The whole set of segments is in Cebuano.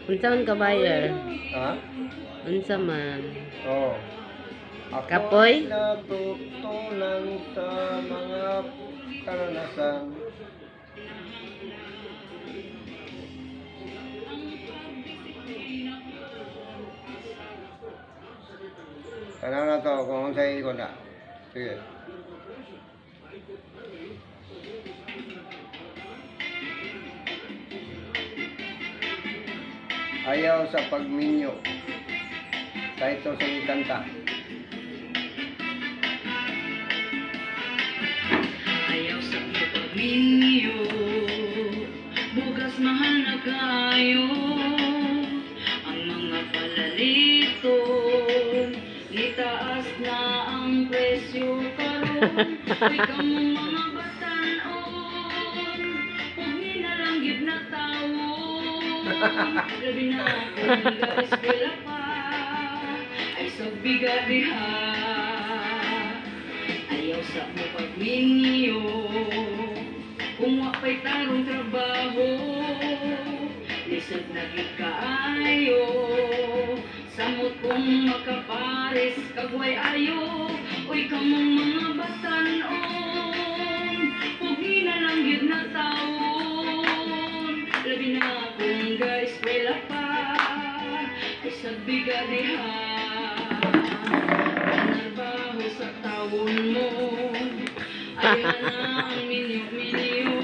Unsa man ka, buyer? Ha? Unsa man? Oo. Ako'y Kapoy? natutunan sa mga karanasan. Tanaw na to kung unsay ko na. Sige. Ayaw sa pagminyo. Kahit sa kanta. Ayaw sa pagminyo, bugas mahal na kayo. Ang mga palalito, nitaas na ang presyo karon. Uy, kamong mga batanon, huwag ni na lang gyud na tawon. Labi na kung ga-eskwela pa, ay sa biga diha. Ayaw sa mo pagminyo kung wa pa'y tarong trabaho. Lisod na gyud kaayo, samot kung makapares kagway ayo. Uy, kamong mga batanon, pugi na lang gyud na taon. Labi na kung ga-eskwela pa, ay sa biga diha. Panarbaho sa tawon mo, ay hana ang minyo-minyo.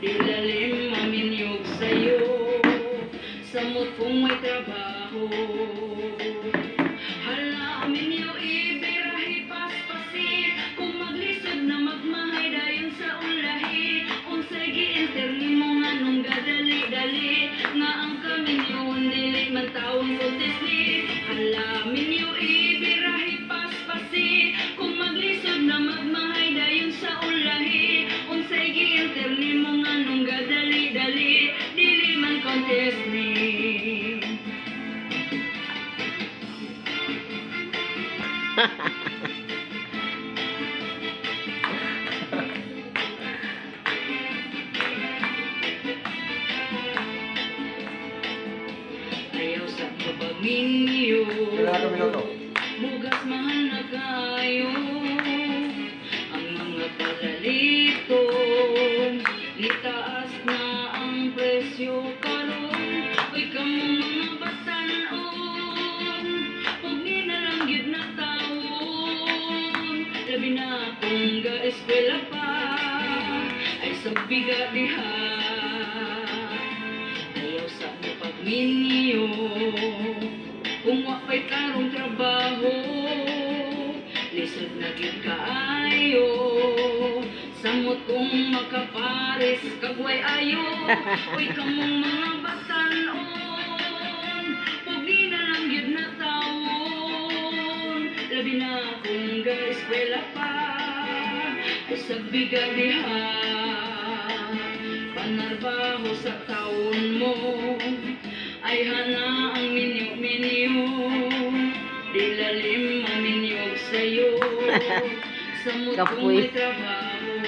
Di lalim maminyog sa'yo, samot kung may trabaho. Hala, minyo ibirahi paspasi, kung maglisod na magmahay dayon sa ulahi. Unsay gi-enter nimo nga nung gadali-dali, nga ang kaminyo dili man taon contest ni. Hala, minyo ibirahi paspasi, kung maglisod na magmahay dayon sa ulahi. Unsay gi-enter nimo nga nung gadali-dali, dili man contest ni. Ayaw sa pagminyo. Pila ka minuto? Bugas mahal na kayo. Ang mga palalito, nitaas na ang presyo karon. Uy, kamong mga batanon, huwag ni na lang gyud na taon. Labi na kung ga-eskwela pa, ay sa biga diha. Ayaw sa mo pagminyo kung wa pa'y tarong trabaho. Lisod na gyud kaayo, samot kung makapares kagway ayo. Uy, kamong mga batanon, pugi na lang gyud na taon. Labi na kung ga-eskwela pa, ay sa biga diha. Panarbaho sa taon mo, ay hana ang minyo-minyo. Di lalim maminyog sa'yo, samot kung Kapoy. may trabaho.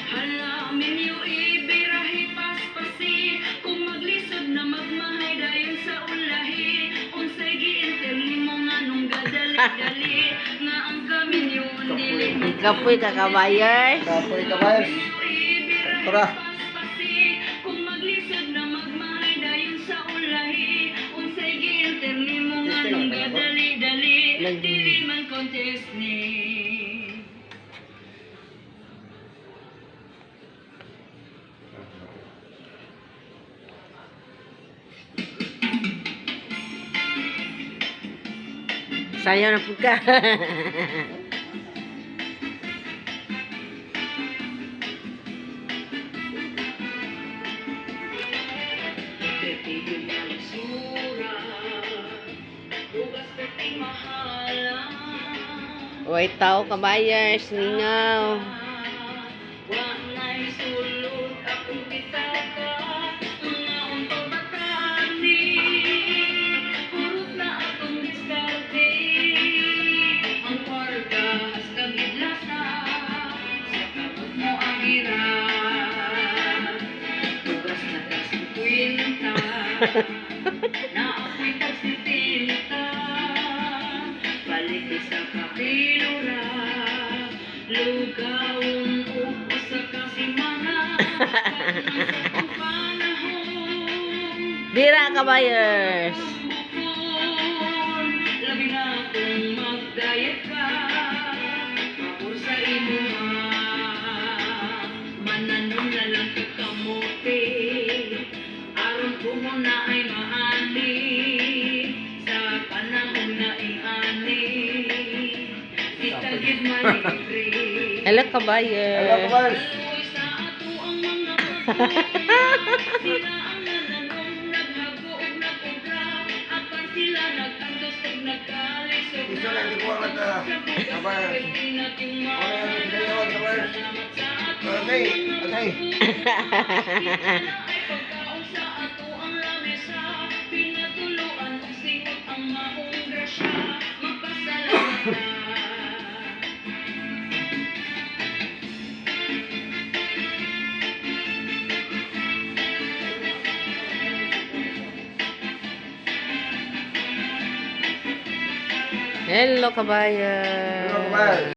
Hala, minyo ibirahi paspasi, kung maglisod na magmahay dayon sa ulahi. Unsay gi-enter nimo nga nung gadali-dali, nga ang kaminyo dili man Kapoy ka, kabayers. Kapoy ka, Myers. Tara. Kung maglisod na magmahay dayon sa ulahi. Unsay gi-enter nimo nga nung gadali-dali, dili man contest ni. Sayaw na po ka. Pwede yung malisura, bugas pwede mahala. Uy, tao kabayers, ningaw. Wanay sulod akong pitaka, mga untong batani. Purot na atong diskarte, ang kwarta hasta gidlasa, sa kamot mo ang gira. Bugas na ka 50, Naapoy pagsitinta. Balik sa kapilura. Lugawon og usa ka semana. Sa panahon. Dira kabayers. Bukon, labi na kung mag-diet ka, mabor sa imo mananom na lang ka kamote, aron kung na ay maani, sa panahon na ing-ani, kita gid malibre. Hello kabayers. Hello, kabayers. Kaluoy sa ato ang mga magulang. Sila ang nananom, naghago ug nag-obra. Apan sila nag-antos ug nagkalisod. Gusto lang di ko alam na, Sa bugas kabayers. pwede nating Wala yung gayon, kabayers. Salamat sa ato Okay, ang mga okay. magulang. Sila ay pagkaon sa ato ang lamesa. Pinatuluan og singot ang maong grasya. Magpasalamat ta. Hello kabayers. Hello, kabayers.